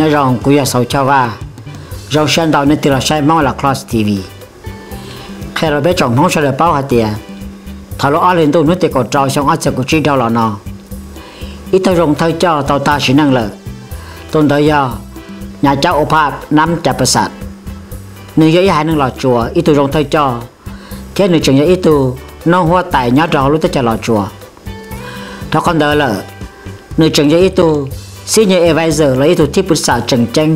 Nyob zoo, kuv yog Xauv Choj Vaj. Zoo siab ntau nej tig los saib Hmoob Los Cloos T V. Qhia rau peb tsoom Hmoob sawv daws paub hais tias thaum lub ob hlis ntuj hnub tim kaum rau xyoo ob txhiab kaum tsib dhau los no, ib tug zoo thawj coj tau tag sim neej lawm. Tus ntawd yog Nyab Cab Ua Phaj Nab Cas Pas Xas. Nws yog ib haiv neeg Los Tsuas, ib tug zoo thawj coj, thiab nws tseem yog ib tug noob huab tais nyob rau hauv lub teb chaws Los Tsuas. Dhau qhov ntawd lawm, nws tseem yog ib tug senior advisor los ib tug thib pwv xam tseem ceeb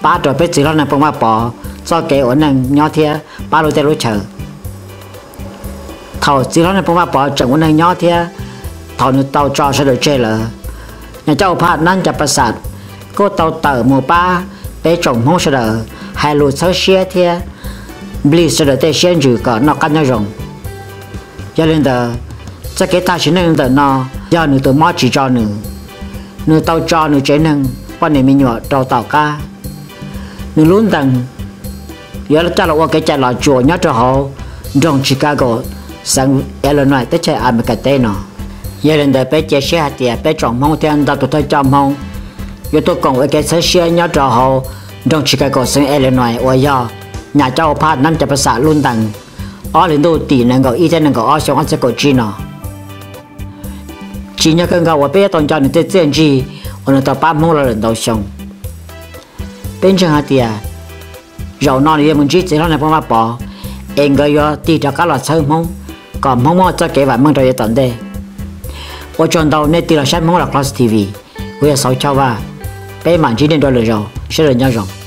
pab rau peb txiv hlob Neej Poob Vaj Pov txoj kev ua neej nyob thiab pab lub teb lub chaw. Thaum txiv hlob Neej Poob Vaj Pov tseem ua neej nyob thiab thaum nws tau tso sawv daws tseg lawm, Nyab Cab Ua Phaj Nab Cas Pas Xas kuj tau tawm mus pab peb tsoom Hmoob sawv daws hais lus txhawb siab thiab nplij sawv daws tej siab ntsws kom noj qab nyob zoo. Yog li ntawd, txoj kev tag sim neej ntawm no yog nws tus mob tsis tso nws. Nws tau tso nws tsev neeg, poj niam me nyuam rau tom qab. Nws lub ntees yuav coj los ua kev cai Los Tsuas nyob rau hauv nroog Chicago, xeev Illinois, teb chaws Amelikas teb no. Yog li ntawd, peb cia siab hais tias peb tsoom Hmoob thiab ntau tus thawj coj Hmoob yuav tuaj koom ua kev txhawb siab nyob rau hauv nroog Chicago, xeev Illinois uas yog Nyab Cab Ua Phaj Nab Cas Pas Xas lub ntees ob hlis ntuj tim nees nkaum ib thiab nees nkaum ob xyoo ob txhiab kaum tsib no. Tsim nyog kawg nkaus uas peb yuav tau nco nws tej txiaj ntsig uas nws tau pab Hmoob los lawm ntau xyoo. Peb ntseeg hais tias zaum no nws yuav mus ntsib txiv hlob Neej Poob Vaj Pov, es nkawd yuav tig rov qab los txhawb Hmoob, kom Hmoob muaj txoj kev vam meej rau yav tom ntej. Ua tsaug ntau nej tig los saib Hmoob Los Cloos T V. Kuv yog Xauv Choj Vaj. Peb mam ntsib nej dua lwm zaus, sawv daws nyob zoo.